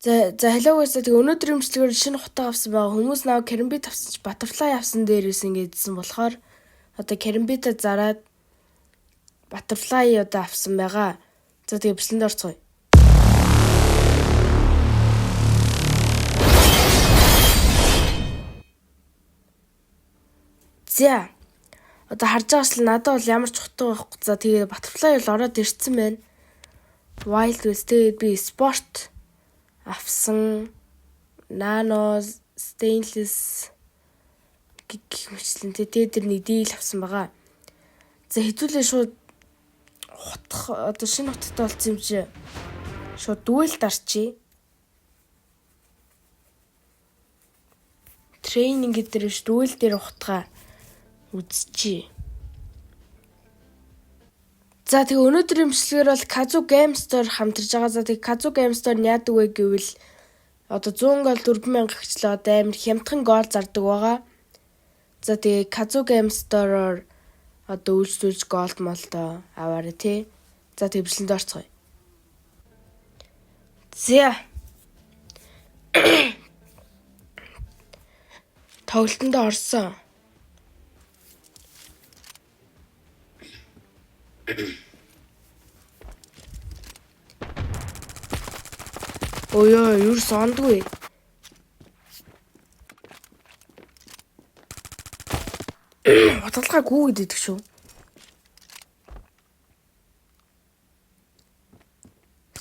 За за hello guys, тэгээ өнөөдрийн бичлэгээр шинэ хутга авсан байгаа. Хүмүүс наа Karambit авсан ч Butterfly авсан дээрээс ингэдсэн болохоор одоо Karambit-а зараад Butterfly одоо авсан байгаа. За, тэгээ бичлэгэнд орцгоё. За, одоо харж байгаачлан надад бол ямар ч хутга байхгүй. За, тэгээ Butterfly бол ороод ирсэн байна. Wild West, тэгээд би спорт авсан, nano, stainless гэх мэтлэн, тэгээ тэр нэг дийл авсан байгаа. За, хэдүүлээ шууд хутга, одоо шинэ хутгатай болсон юм чи шууд duel дарчи. Training гэдэг биш, duel дээр хутгаа үзчихье. За, тэгээ өнөөдрийн бичлэгээр бол Kazu Game Store хамтарж байгаа. За, тэгээ Kazu Game Store нь яадаг вэ гэвэл одоо 100 gold 4000 гэгчлээ одоо амар хямдхан gold зардаг байгаа. За, тэгээ Kazu Game Store-оор одоо үйлчлүүлж gold молдоо аваарай тий. За, тэгээ бичлэгэнд орцгоё. За. Тоглолтонд орсон. Ой, ерөөс ондгүй. Хутгалгаа гүүгээд идэх шүү.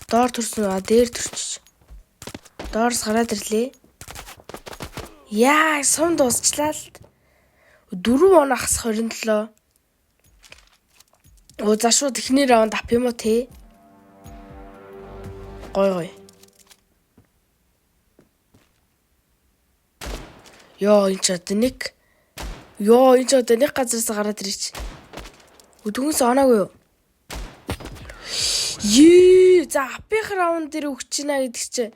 Доор төрсөн, а дээр төрчих. Доороос гараад ирлээ. Яа, сум дуусчлаа л. 4 он ахс 27. Оо, за, шууд эхний раунд ап юм уу те? Гой гой. Йоо, энэ ч одоо нэг. Йоо, энэ ч одоо нэг газараас гараад ирээч. Өдгөнс оноогүй юу? Ее, за, апих раунд дээр өгч гинэ гэдэг чи.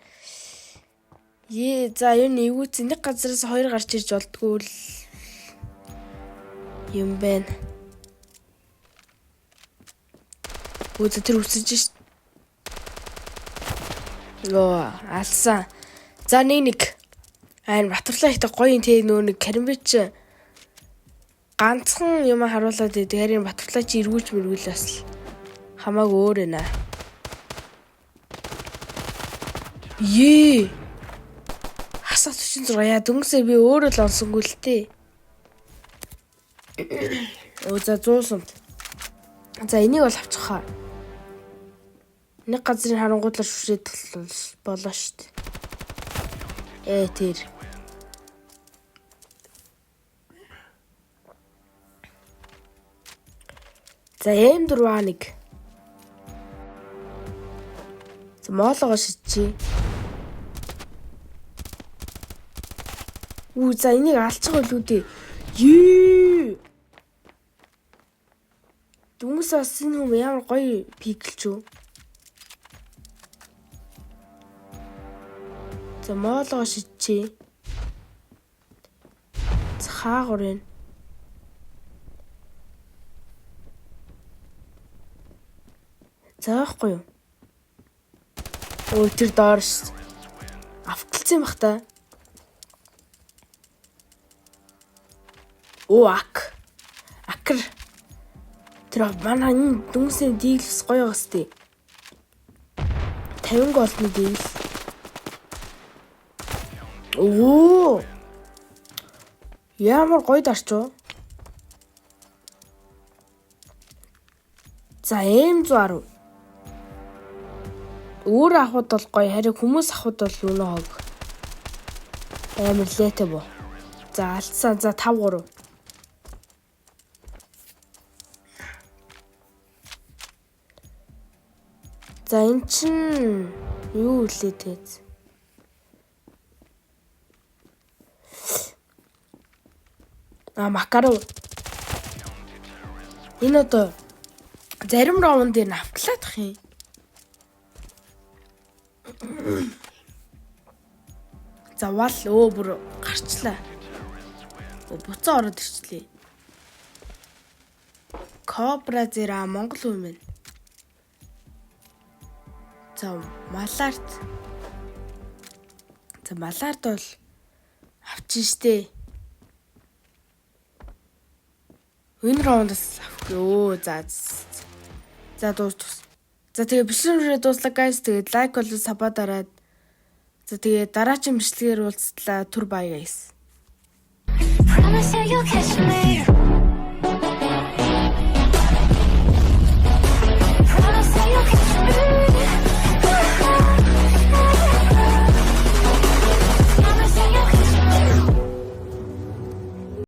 Ее, за, юу нэгүүц нэг газараас хоёр гарч ирж болдгоо л юм байна. Өө, за, тэр үсэж ш. Йоо, алсан. За, 1-1. Айн Butterfly ихтэй гоё юм те, нөө нэг Karambit чи ганцхан юм харуулад байдаг. Харин Butterfly чи эргүүлж мэргүүл бас л хамаагүй өөр байна. Ее. Хасаа 46, яа, дөнгөсөө би өөрөө л онсонгүй л те. Өө, за, 100 сумт. За, энийг бол авчих хаа. Нэг газрын харангуудлаар шүшээд болоо шүү дээ. Э, тэр. За, M4A1. За, моологоо шидчихье. Үү, за, энийг алчих байлгүй дээ. Ее. Дүнс бас энэ хүм ямар гоё peek элч үү. За, моологоо шидчихье. За, хаагур байна. За, байхгүй юу? Өө, тэр доор ш. AFK лцсан юм бах та. Оо, ак. Акр. Тэр манай энэ дүнсний дийлс гоё байгаас тээ. 50 gold ны дийл. Оо. Ямар гоё дарч уу? За, M110. Өөр авахд бол гоё, харин хүмүүс авахд бол үнэ хог. Амар лээтэй бо. За, алдсан. За, 5 3. За, эн чин юу үлээ тэгээд. А, Макаров. Энэ одоо зарим раунд дээр AFK лаадах юм. За, вал, өө, бүр гарчлаа. Өө, буцаа ороод ирчлээ. Кобра зэра Монгол хүн юм байна. За, Маларт. За, Mallard бол авчин штэ. Энэ раундаас авахгүй. Өө, за за, дуус дуус. За, тэгээ бичлэг дууслаа, guys. Тэгээд like болон sub дараад, за, тэгээ дараагийн бичлэгээр уулзтлаа. Түр bye, guys. Promise you you'll catch me.